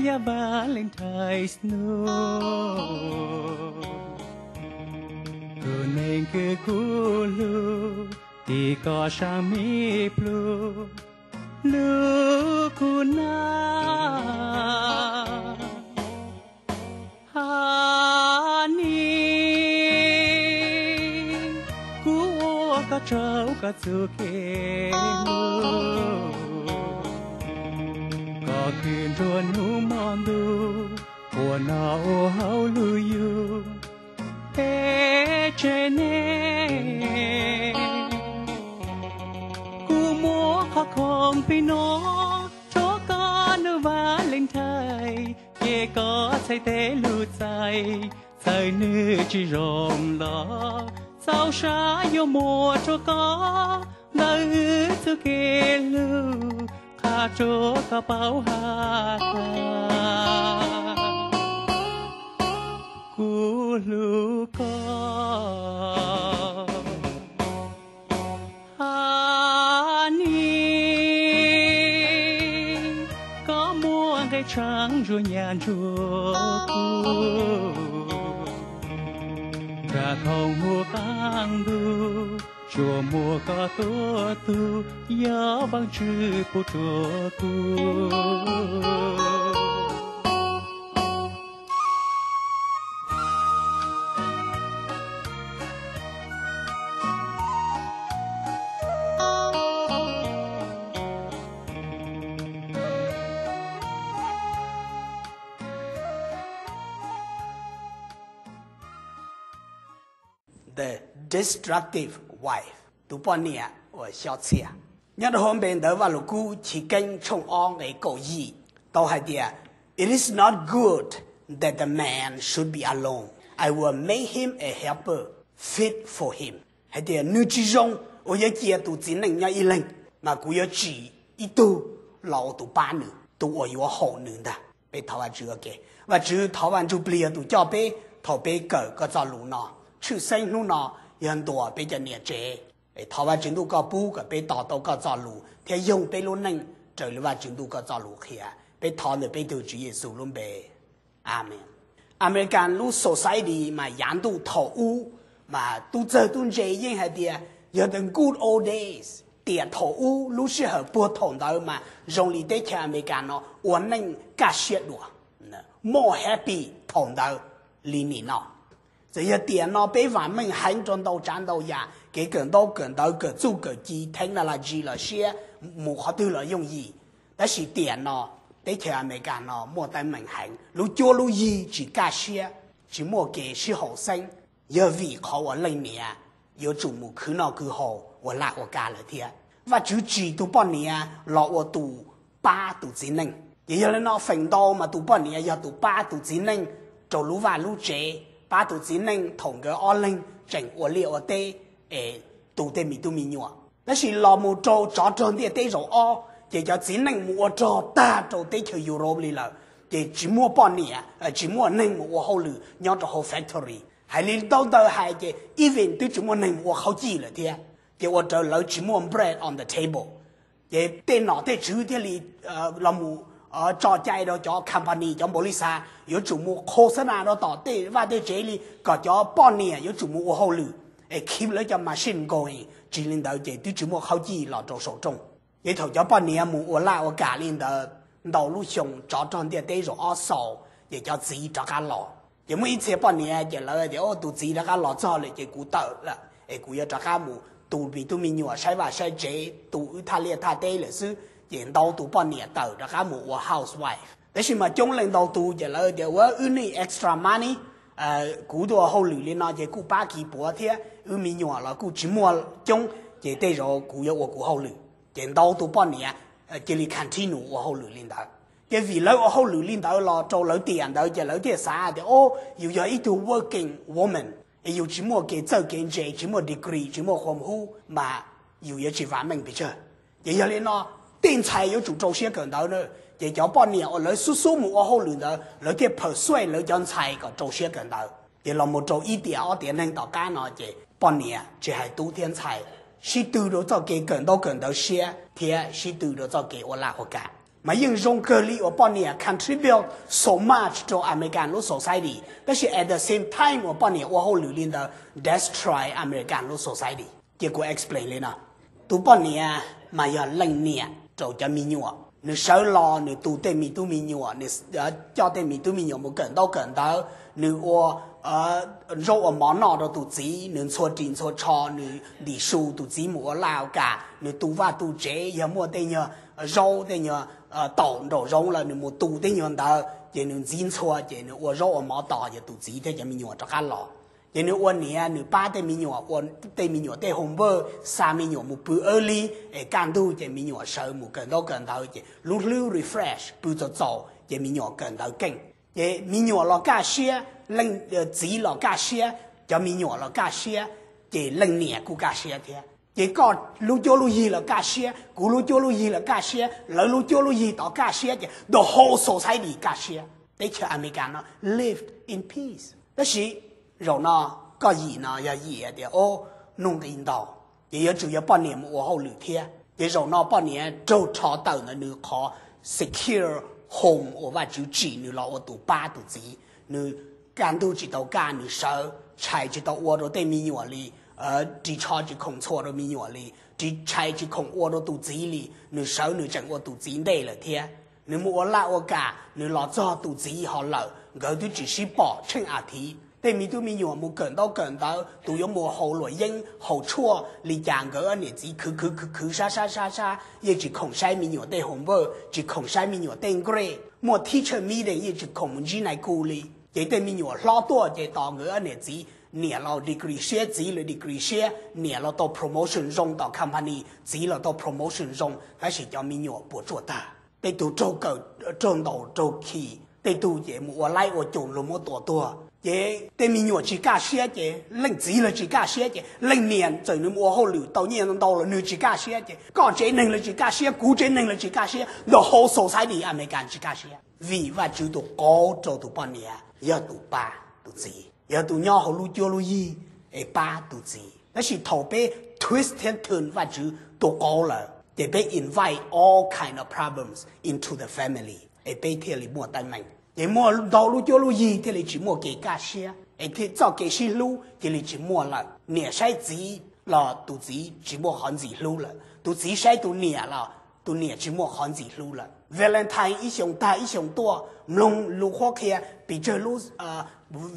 Yav Valentine hnub, tus neeg kws kuv hlub, tis koj sab me plhu, hlub kuv na. Honey, kuv ua koj tsaug koj txuj kev hlub, koj kws nruab hnub hmo ntuj, ua noj ua haus lug yug peb tsev neeg. Kuv muab qhov khoom plig no rua koj nub Valentine, ces koj txhais tes lug txais, txawm nwg tsis zoo los txaus sab yuav muab rua koj, ntawm wb txuj kev hlub qha rua koj paub has tas kuv hlub koj. Honey, koj muaj nqe tshaaj ntsuag nyam ntsuag kuv, nrag thooj huv qaab ntuj, tsuas muaj koj tuab tug, yog Vaajtswv pub rua kuv. The Destructive Wife, tus poj niam uas xyob txhiaj. Nyob rau hauv npe ntawv Vaj Lug Kub Chiv Keeb tshooj ob nqe kaum yim tau hais tias, It is not good that the man should be alone. I will make him a helper fit for him. Hais tias nws tsis zoo uas yuav cia tus txiv neej nyob ib leeg, mas kuv yuav tsim ib tug los ua tus pab nws, tus uas yuav haum nws ntag. Peb thov Vajtswv ua ke. Vajtswv, thov Vaj Ntsujplig yog tus coj peb thaum peb kawm koj txoj lus no, tshwj xeeb hnub no yog ntuas peb cov niam tsev. Thov Vajtswv Ntuj koj pub kom peb to tau koj txoj lus thiab yoog peb lub neej raws li Vajtswv Ntuj koj txoj lus qhia. Peb thov ntawm peb tug Tswv Yexus lub npe, Amees. American lub society mas yav ntuj thaum ub mas tub txawg tub ntse yeej hais tias yog the good old days, tiam thaum ub, lub sij hawm puag thaum ntawd mas zoo li teb chaws America no ua neej kaj siab dua, more happy thaum ntawd li nim no. Txawm yog tiam no peb vam meej heev rau ntau tsav ntau yam, kev kawm ntaub kawm ntawv, kawm txuj kawm ci, technology los siab, mus qhov twg los yooj yim, tab sis tiam no teb chaws America no muaj teeb meem heev, lub cuab lub yig tsis kaj siab, tsis muaj kev sib haum xeeb, yog vim qhov uas leej niam yuav tsum mus khwv noj khwv haus ua laj ua kam lawm thiab. Vajtswv tsim tus poj niam los ua tus pab tus txiv neej, ces yog li no feem ntau mas tus poj niam yog tus pab tus txiv neej rau lub vaj lub tsev, pab tus txiv neej thaum nkawd ob leeg tseem ua liaj ua teb es tu tej me tub me nyuam. Tab sis los mus rau tsov rog ntiaj teb zaum ob, ces cov txiv neej mus ua rog tag rau teb chaws Europe li lawm, ces tsis muaj poj niam, tsis muaj neeg mus ua hauj lwm nyob rau hauv factory. Hais li ntau ntawd hais ces even twb tsis muaj neeg mus ua qhaub cij lawm thiab, ces ua rau lawv tsis muaj bread on the table. Ces tej nom tej tswv thiaj li los mus tso cai rau cov company, cov npaum li xav yuav tsum mus qhos xab nas rau tom tej vaj tej tsev li kom cov poj niam yuav tsum mus ua hauj lwm es keep lawv cov machine going, tsis li ntawd ces twb tsis muaj qhaub cij los rau saum rooj. Ces thaum cov poj niam mus ua laj ua kam li ntawd ntau lub xyoo, tsov rog ntiaj teb zaum ob xaus, ces cov txiv rov qab los. Ces muaj ib txhia poj niam ces lawv tias, Tus txiv rov qab los txog lawm ces kuv tawm lawm es kuv yuav rov qab mus tu me tub me nyuam, saib vaj saib tsev, tu wb thaj liaj thaj teb lawm xwb. Ces ntau tus poj niam tawm rov qab mus ua housewife. Tab sis mas coob leej ntau tus ces lawv tias, Ua, wb need extra money, kuv tuaj ua hauj lwm li no ces kuj pab kis puav thiab, wb me nyuam los kuj tsis muaj coob, ces tej zaum kuv yuav ua kuv hauj lwm. Ces ntau tus poj niam cia li continue ua hauj lwm li ntawd. Ces vim lawv ua hauj lwm li ntawd los rau lawv tiam ntawd ces lawv thiaj xav tias, O, yus yog ib tug working woman, es yus tsis muaj kev txawj kev ntse, tsis muaj degree, tsis muaj qhuam hub mas yus yuav tsis vam meej pes tsawg. Ces yog li no, tej ntxhais yuav tsum rau siab kawm ntawv na. Ces cov poj niam uas lawv xub xub mus ua hauj lwm ntawd, lawv thiaj persuade lawv cov ntxhais kom rau siab kawm ntawv. Ces los mus rau ib tiam ob tiam neeg tom qab no ces poj niam tsis hais tub thiab ntxhais sib tw rau txoj kev kawm ntaub kawm ntawv siab thiab sib tw rau txoj kev ua laj ua kam. Mas yeej zoo kawg li uas poj niam contribute so much rau American lub society, tab sis at the same time uas poj niam ua hauj lwm li ntawd destroy American lub society. Ces kuv explain li no, tus poj niam mas yog leej niam rau cov me nyuam, nws sawv los nws tu tej me tub me nyuam, nws coj tej me tub me nyuam mus kawm ntaub kawm ntawv, nws ua zaub ua mov noj rau tus txiv, nws ntxhua ris ntxhua tsho, nws ntim su tus txiv mus ua laj ua kam, nws tu vaj tu tsev, yog muaj tej nyuag zaub tej nyuag taum nraum zoov lawm nws mus tu tej nyuag ntawd ces nws ntxiv ntxhua ces nws ua zaub ua mov tos ces tus txiv thiab cov me nyuam rov qab los. Ces nws ua niam nws pab tej me nyuam, ua tej me nyuam tej homework, xa me nyuam mus pw early es kaj ntug ces me nyuam sawv mus kawm ntaub kawm ntawv ces lub hlwb refresh pw txaus txaus ces me nyuam kawm ntawv keej. Ces me nyuam los kaj siab, leej txiv los kaj siab, cov me nyuam los kaj siab, ces leej niam kuj kaj siab thiab. Ces koj lub cuab lub yig los kaj siab, kuv lub cuab lub yig los kaj siab, lawv lub cuab lub yig tod kaj siab ces the whole society kaj siab. Teb chaws America no live in peace. Tab sis zaum no koj yim no yog yim tias o, nuj nqi ntau, ces yuav tsum yog poj niam mus ua hauj lwm thiab. Ces zaum no poj niam raug rho tawm ntawm nws qhov secure home uas Vajtswv tsim nws los ua tus pab tus txiv. Nws kaj ntug tsis tau kaj, nws sawv, tshais tsis tau ua rau tej me nyuam li, ris tsho tsis khoom ntxhua rau me nyuam li, ris tshais tsis khoom ua rau tus txiv li, nws sawv nws tseem ua tus txiv ntej lawm thiab. Nws mus ua laj ua kam, nws los txog tus txiv ho lawm, nkawd twb tsis sib pom tsheej a thiv. Tej me tub me nyuam mus kawm ntaub kawm ntawv, tus yuav mus haus luam yeeb haus tshuaj li cas nkawd ob niam txiv khwv khwv khwv khwv sab sab sab sab, yeej tsis khoom saib me nyuam tej homework, tsis khoom saib me nyuam tej grade, muaj teacher meeting yeej tsis khoom mus ntsib nais ku li. Ces tej me nyuam hlob tuaj ces tos nkawd ob niam txiv, niam los degree siab, txiv los degree siab, niam los tau promotion zoo tom company, txiv los tau promotion zoo, tab sis cov me nyuam puas tsuaj tag. Tej tug raug kawm, raug ntaus raug khi, tej tug ces mus ua laib ua cum luag muab tua tuag. Ces tej me nyuam tsis kaj siab ces leej txiv los tsis kaj siab ces leej niam txawm nws mus ua hauj lwm tau nyiaj ntau los nws tsis kaj siab ces koj tsev neeg los tsis kaj siab, kuv tsev neeg los tsis kaj siab, the whole society American tsis kaj siab. Vim Vajtswv tus qauv rau tus poj niam yog tus pab tus txiv, yog tus nyob hauv lub cuab lub yig es pab tus txiv. Tab sis thaum peb twist thiab turn Vajtswv tus qauv lawm ces peb invite all kind of problems into the family, es peb thiaj li muaj teeb meem. Ces muaj ntau lub cuab lub yig thiaj li tsis muaj kev kaj siab, es txoj kev sib hlub cia li tsis muaj lawm. Niam saib txiv los tus txiv tsis muaj qhov ntxim hlub lawm, tus txiv saib tus niam los tus niam tsis muaj qhov ntxim hlub lawm. Valentine ib xyoos tag ib xyoos tuaj, mloog lus qhuab qhia pes tsawg lub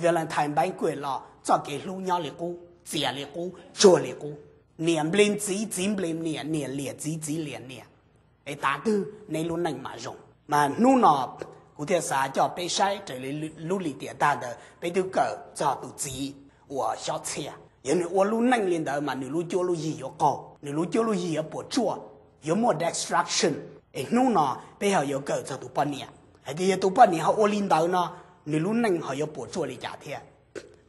Valentine banquet los txoj kev hlub nyob li qub, txias li qub, tsuag li qub. Niam nplees txiv, txiv nplees niam, niam liam txiv, txiv liam niam. Es tav twg neb lub neej mam zoo? Mas hnub no kuv thiaj xav coj peb saib raws li lub lim tiam tag ntawd, peb twb kawm txog tus txiv uas xyob txhiaj. Yog nws ua lub neej li ntawd mas nws lub cuab lub yig yuav qaug, nws lub cuab lub yig yuav puas tsuaj, yuav muaj destruction. Es hnub no peb ho yuav kawm txog tus poj niam hais tias yog tus poj niam ho ua li ntawd no, nws lub neej ho yuav puas tsuaj li cas thiab.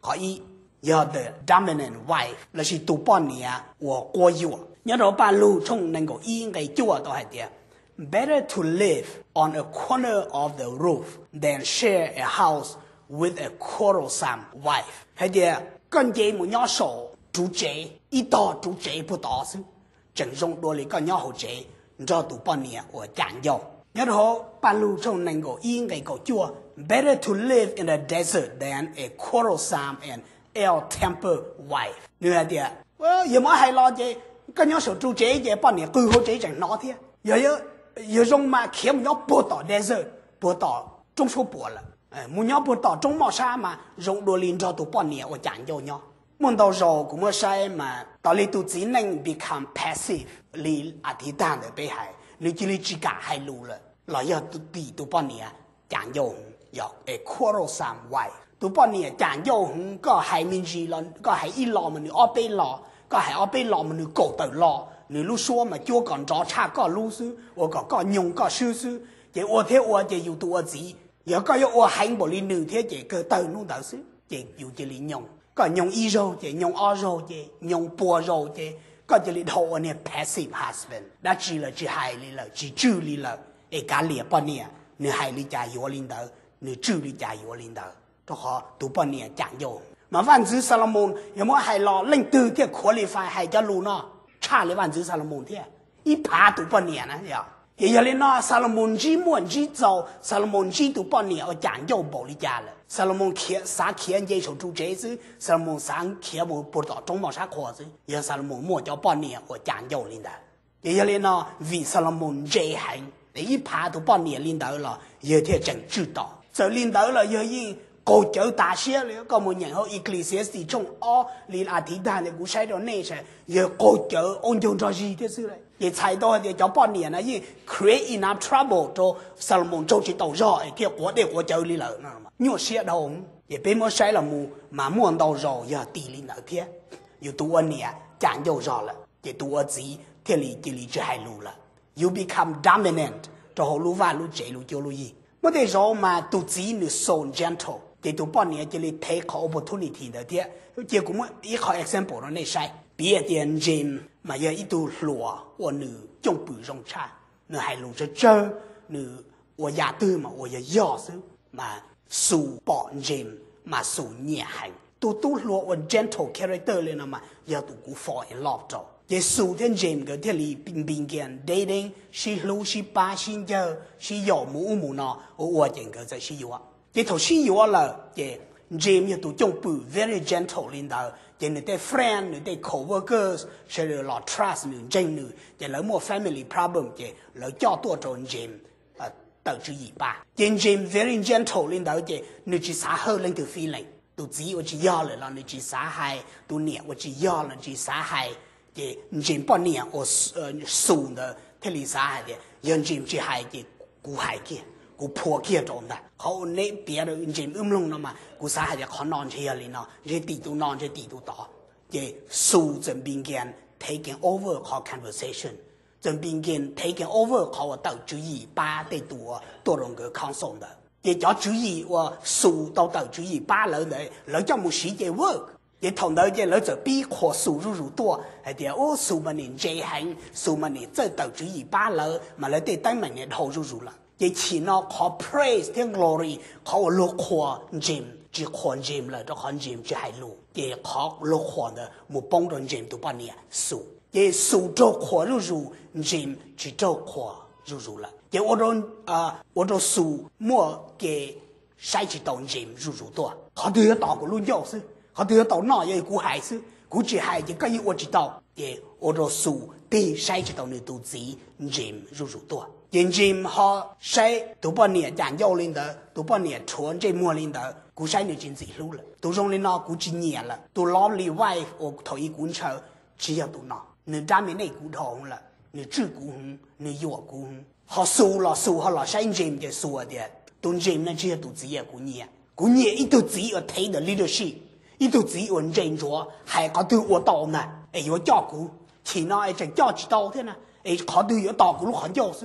Qhov ib, yog the dominant wife lossis tus poj niam uas quab yuam. Nyob rau Paj Lug tshooj nees nkaum ib nqe cuaj tau hais tias, Better to live on a corner of the roof than share a house with a quarrelsome wife. Hais tias koj nce mus nyob saum ruv tsev, ib tog ruv tsev puag tod xwb, tseem zoo dua li koj nyob hauv tsev nrog tus poj niam uas cam ncauj. Nyob rau Paj Lug tshooj nees nkaum ib nqe kaum cuaj, Better to live in the desert than a quarrelsome and ill-tempered wife. Nws hais tias, yog muab hais los ces koj nyob saum ruv tsev ces poj niam qw hauv tsev tseem hnov thiab. Yog, yog zoo mas khiav mus nyob puag tom desert, puag tom roob suab puam lawm, mus nyob puag tom roob moj sab mas zoo dua li nrog tus poj niam uas cam ncauj nyob. Muaj ntau zaus kuv muab saib mas tos li tus txiv neej become passive li a thiv tag ntawd peb hais, nws cia li tsis kam hais lus lawm los yog tim tus poj niam cam ncauj heev, yog a quarrelsome wife. Tus poj niam cam ncauj heev, koj hais me ntsis los, koj hais ib lo mas nws ob peb lo, koj hais ob peb lo mas nws kaum tawm lo, nws lub suab mas cuab kom nrov tshaj koj lub xwb, ua kom koj nyoog koj swb xwb. Ces ua thiab ua ces yus tus ua txiv, yog koj yuav ua heev npaum li nws thiab ces kawg tawg hnub ntawd xwb ces yus cia li nyoog. Koj nyoog ib zaug ces nyoog ob zaug ces nyoog pua zaus ces koj cia li dhau ua niag passive husband, dab tsi los tsis hais li lawm, tsis tswj li lawm, es kav liam poj niam, nws hais li cas yuav li ntawd, nws tswj li cas yuav li ntawd, rau qhov tus poj niam cam ncauj. Mas vaj ntxwv Xalumoos yog muab hais los leej twg thiaj qualify hais cov lus no tshaj li vaj ntxwv Xalumoos thiab ib phav tus poj niam na yog. Ces yog li no Xalumoos ntsib muaj ntsib txaus, Xalumoos ntsib tus poj niam uas cam ncauj npaum li cas lawm, Xalumoos khiav, xav khiav nce saum ru tsev xwb, Xalumoos xav khiav mus puag tom roob moj sab qhua xwb, yog Xalumoos muaj cov poj niam uas cam ncauj li ntawd. Ces yog li no, vim Xalumoos ntse heev, es ib phav tus poj niam li ntawd los yawg thiaj tseem tswj tos. Txawm li ntawd los yawg yeej qaug cawv tas siab li. Koj mus nyeem hauv Ecclesiastes tshooj ob li a thiv tag ntawd kuv saib rau nej saib, yawg qaug cawv ua ncaug nrog zig thiab xwb. Ces txhais tau hais tias cov poj niam no yeej create enough trouble rau Xalumoos tsaug tsis tau zog es thiaj quav dej quav cawv li lawm no. Nyuaj siab dhau. Ces peb muab saib los mus mas muaj ntau zaus yog tim li ntawd thiab. Yus tus ua niam cam ncauj zog lawm ces tus ua txiv thiaj li cia li tsis hais lus lawm. You become dominant rau hauv lub vaj lub tsev lub cuab lub yig. Muaj tej zaum mas tus txiv nws so gentle ces tus poj niam cia li thev qhov opportunity ntawd thiab. Cia kuv muab ib qho example rau nej saib. Piv hais tias James mas yog ib tug hluas uas nws cwj pwm zoo tshaj, nws hais lus tsawg tsawg, nws ua yam twg mas ua yog yog xwb. Mas Xus pom James mas Xus nyiam heev. Tus tub hluas uas gentle character li no mas yog tus kuv fall in love rau. Ces Xus thiab James nkawd thiaj li begin dating, sib hlub sib pab sib ncawg sib yaum mus ub mus no ua ua ces nkawd txawm sib yuav. Ces thaum sib yuav lawm ces James yog tus cwj pwm very gentle li ntawd ces nws tej friend, nws tej co-workers sawv daws los trust nws, ntseeg nws, ces lawv muaj family problem ces lawv coj tuaj rau James tawm tswv yim pab. Ces James very gentle li ntawd ces nws tsis xav hawj leej twg feeling. Tus txiv ua tsis yog lawm los nws tsis xav hais, tus niam ua tsis yog los tsis xav hais. Ces James poj niam uas Xus ntawd thiaj li xav hais tias yog James tsis hais ces kuv hais kiag, kuv phua kiag rau ntag. Qhov uas neb piav rau James wb mloog no mas kuv xav hais tias qhov no ntshe yog li no, ntshe tim tus no, ntshe tim tus tod. Ces Xus txawm begin taking over qhov conversation, txawm begin taking over qhov uas tawm tswv yim pab tej tus uas tuaj rau nkawd council ntawd. Ces cov tswv yim uas Xus tau tawm tswv yim pab lawv ntawd lawv coj mus siv ces work. Ces thaum ntawd ces lawv txawm pib qhuas Xus zuj zus tuaj hais tias, ub, Xus mas nim ntse heev, Xus mas nim txawj tawm tswv yim pab lawv mas lawv tej teeb meem nim dhau zuj zus lawm. Ces chim no qhov praise thiab glory, qhov uas luag qhuas James tsis qhuas James lawm rau qhov James tsis hais lus, ces qhov luag qhuas ntawd mus poob rau James tus poj niam Xus. Ces Xus raug qhuas zuj zus, James tsis raug qhuas zuj zus lawm. Ces ua rau Xus muaj kev saib tsis taus James zuj zus tuaj. Qhov twg yuav tos kuv lub ncauj xwb, qhov twg yuav tau noj yog kuv hais xwb, kuv tsis hais ces koj yeej ua tsis tau. Ces ua rau Xus tig saib tsis taus nws tus txiv James zuj zus tuaj. Ces James ho saib tus poj niam cam ncauj li ntawd, tus poj niam rhuav ntsej muag li ntawd, kuv saib nws tsis ntxim hlub lawm. Tus zoo li no kuv tsis nyiam lawm. Tus lovely wife uas thaum ub kuv ntshaw tsis yog tus no. Nws dominate kuv dhau lawm, nws tswj kuv heev, nws yuam kuv heev. Ho Xus los Xus ho los saib James ces Xus tias, tus James no tsis yog tus txiv uas kuv nyiam. Kuv nyiam ib tug txiv uas take the leadership, ib tug txiv uas ntse ntsuav, hais qhov twg ua tau ntag es yuav coj kuv. Chim no es tseem coj tsis tau thiab na, es qhov twg yuav tos kuv lub qhov ncauj xwb.